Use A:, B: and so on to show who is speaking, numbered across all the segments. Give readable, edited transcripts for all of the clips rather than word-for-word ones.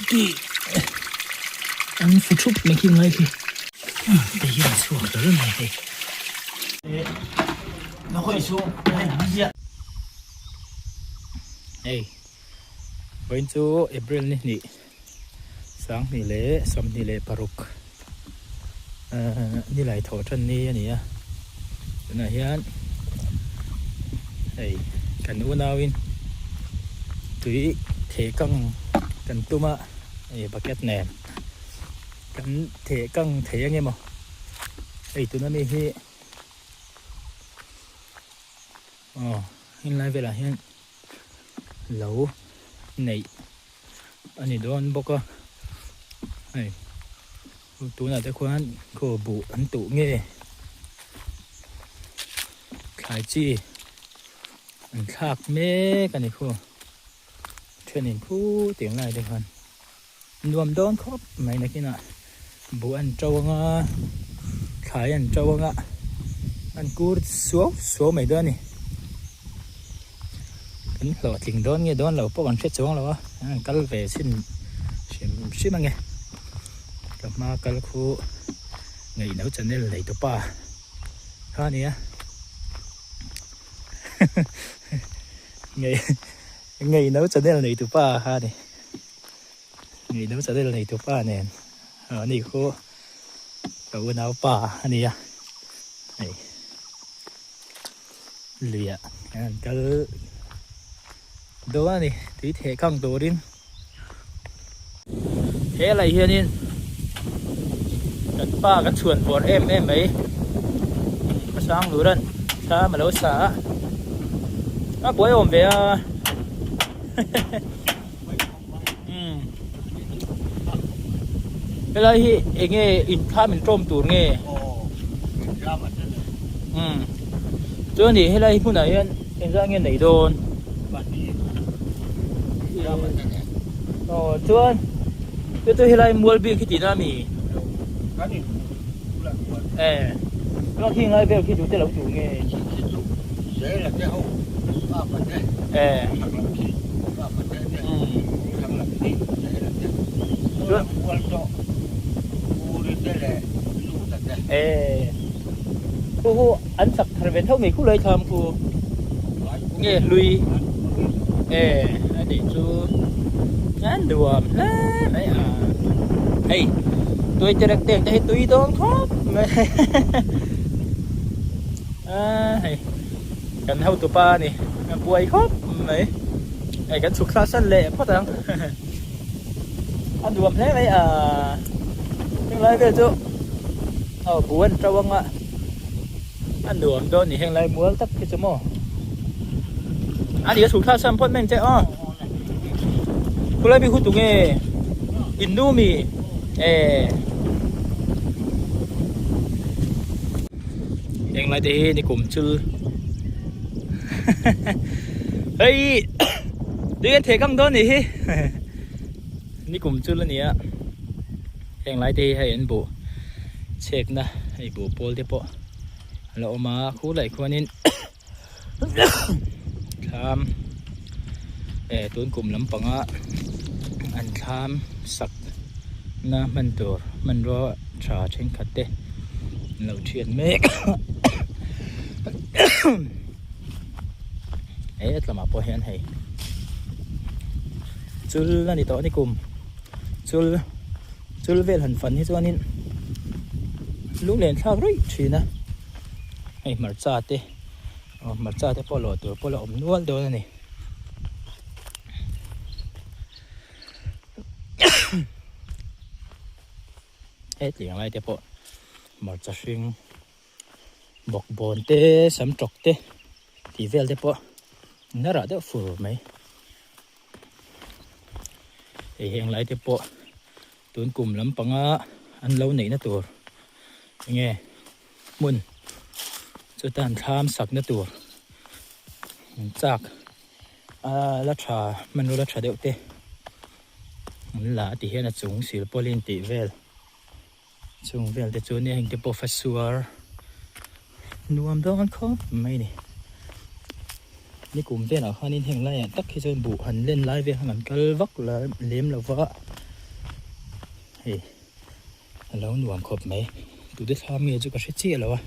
A: Ti an fu thup mai khi ngai khi te hian a chhuak hlawl mai hei. Hei vawiin chu April ni hnih sanghnih leh sawmhnih leh paruk ahh nilai thawh tan ni a ni a tunah hian hei kan unauin tui theh kang kan tum a hei bucket nen kan theh kang thei ang emaw hei tuna mi hi aw helai velah hian lo neih a ni dawn bawk a hei tunah te khuan khaw buh an tuh nge thlai chi an thlak mek a ni khaw thenin khu tiang lai te khan nuam dawn khawp mai nakinah buh an to anga thlai an to anga an kur suau suau mai dawn a ni. Kan hlawhtling dawn nge dawn lo pawh kan hre chuang lo a, an kal ve chhin hrim hrim ange. Ka hma kal khu ngaihno channel nei tupa kha a nia. Ngaihno channel nei tupa kha a ni. Ngaihno channel nei tupa nen ani khu ka unaupa a nia hei. Luiah an kal dawn a ni tui theh kang turin he lai hianin kan pa kan chhuan vawr em em mai ka sang luran thlam alo sa a a buai awm ve a Helai hi enge in thlam in tawm tur nge? Umm chuan ih helai hmunah hian engzah nge nei dawn? Aw chuan chu chu helai mual bik hi tihna a mi? E chuan khi ngai vel khi duhte lo tur nge? E. E khu khu an sak thar ve tho mai khu lai thlam khu nge hlui e a nih chu an nuam hle mai a hei tui terek tek te hi tui dawn khawp mai a hei kan hotupa a ni a buai khawp mai hei kan chhuk thla san leh phawt ang a nuam hle mai a henglai vel chu aw bu an to anga a nuam dawn a ni henglai mual tak hi chu maw a ni a chhuk thla san phawt mai ang che aw khulai mi hu tu nge in nu mi e Henglai te hi ni kum chul hei tui kan theh kang dawn nih hi ni kum chul a ni a henglai te hi hei an buh chhekna hei buh pawl te pawh a la awm a khulai khuanin thlam eh tun kum lampanga an thlam sak na hman tur hmanrua tha thenkhat te an lo thiat mek he tlangah pawh hian hei chul a ni tawh a ni kum chul chul vel han fan hi chuanin lunglen thlak ruih thin a. Hei hmarcha te aw hmarcha te pawh lawh tur pawh la awm nual dawn a ni. Hetiang lai te pawh hmarcha hring bawkbawn te sam tawk te tih vel te pawh na rah deuh fur mai. Hei heng lai te pawh tun kum lampanga an lo neihna tur enge hmun chutan thlam sakna tur an chak a la tha hmanrua la tha deuh te an la a ti hian a chung silpawlin tih vel chung vel te chu nia heng te pawh fa suar nuam dawn khawp mai a ni nikum velah khanin heng laiah tak hi chuan buh han len lai vel khan an kal vak lem lo va. Hei a lo nuam khawp mai. Tute thlam nge chu ka hre chiah lo a,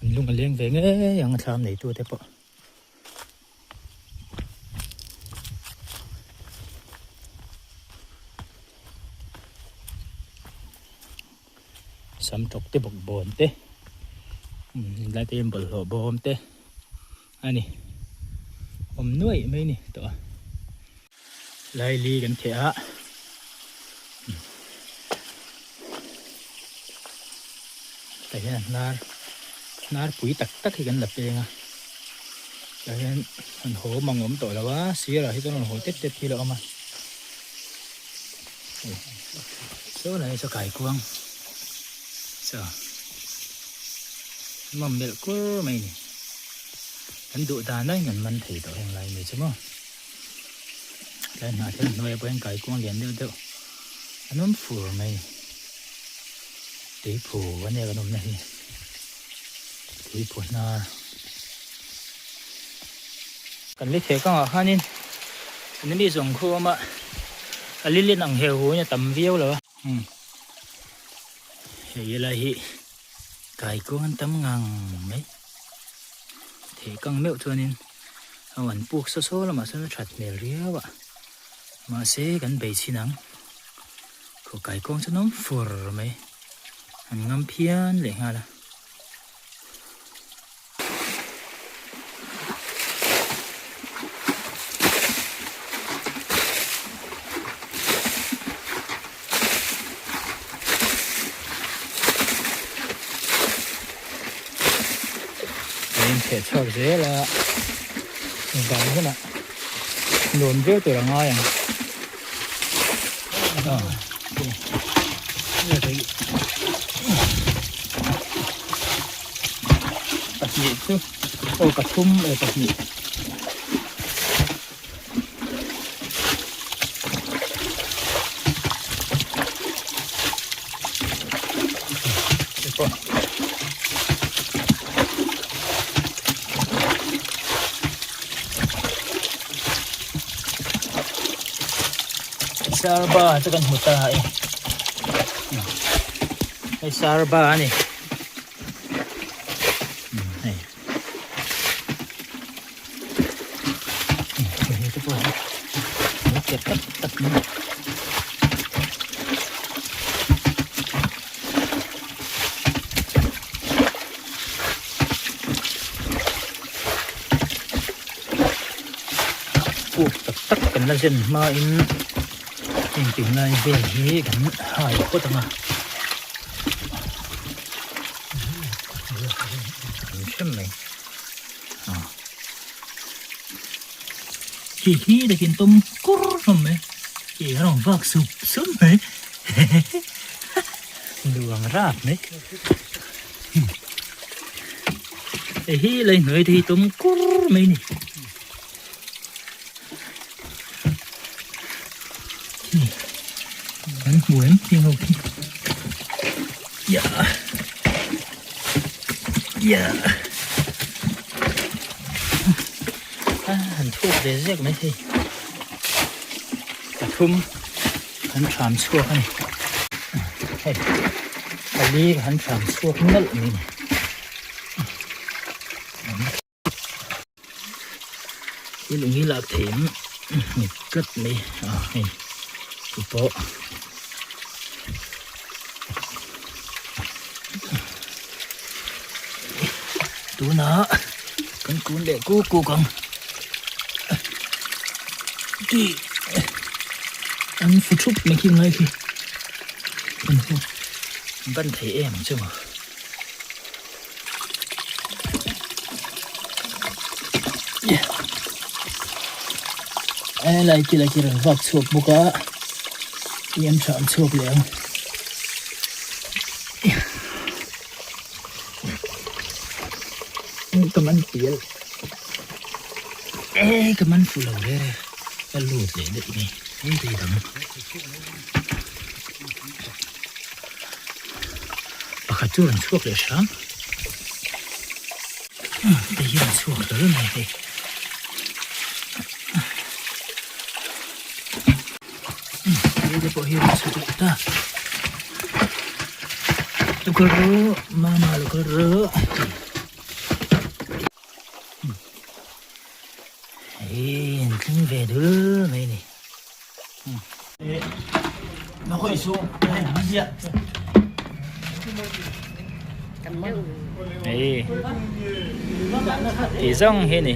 A: an lung a leng ve ngei ang a thlam neitute pawh. Sam tawk te bawk bawn te lai te hian bawlhhlawh bawm te a ni awm nuaih mai a ni tawh a laili kan theh a tah hian hnar hnar pui tak tak hi kan la peng a tah hian an haw mang awm tawh lo a sirah hi chuan rawn haw tet tet hi a awm a. Saw lai saw kaikuang saw mam melh kur mai ni kan duh dan aiin kan man thei tawh heng lai mi chu maw tlai hnah thil hnuaiah pawh hian kaikuang lian deuh deuh an awm fur mai ni tuiphu a nia kan awmna hi tuiphu hnar. Kan li theh kangah khanin an mi zawng khu awm a, a li lian ang heu hu in a tam viau lo a. Umm hei helai hi kaikuang an tam ngang mai theh kang meuh chuanin a an puk saw saw lamah sawn a that hmel riau a mahse kan bei chhin ang khaw kaikuang chu an awm fur mai an ngam phian leh nghal a. Theh chhuak zel a van hunah nuam viau tur a ngai ang. Pahnih chu aw pathum leh pahnih. Sarba chu kan hmu ta e. Hei sarba a ni. Hei. Hei te pawh hi lo ket tak tak mai. Puk tak tak kan la zen hmain engtin lai vel hi kan hai phawt ang a. Hrem mai khi khi takin tawm kur hlawm mai khi a rawn vak sup sup mai nuam rap mai hei hi lei hnuai te hi tawm kur mai a ni. Kan hmu em khi ho khi ya ya a han thuk ve zek mai thei pathum kan thram chhuak a ni hei pali kan thram chhuak nalh mai ni. Thil eng hi lak theih ang nghet tlat mai a hei chu pawh tunah kan kun leh kuk kuk ang tih an fu thup mai khi ngai khi kan ban thei em ang chu maw. Helai khi lai khi rawn vak chhuak bawk a i an hram chhuak leh ang ka man pial e ka man fu lo re re ka lut leh daih mai hei thei dang Pakhat chu rawn chhuak leh hram. Hei hi rawn chhuak hlawl mai hei. Hei te pawh hi rawn chhuak leh ta. Lo kal rawh mama lo kal rawh. Hei an tling ve dul mai a ni. Hei ti zawng hi a ni.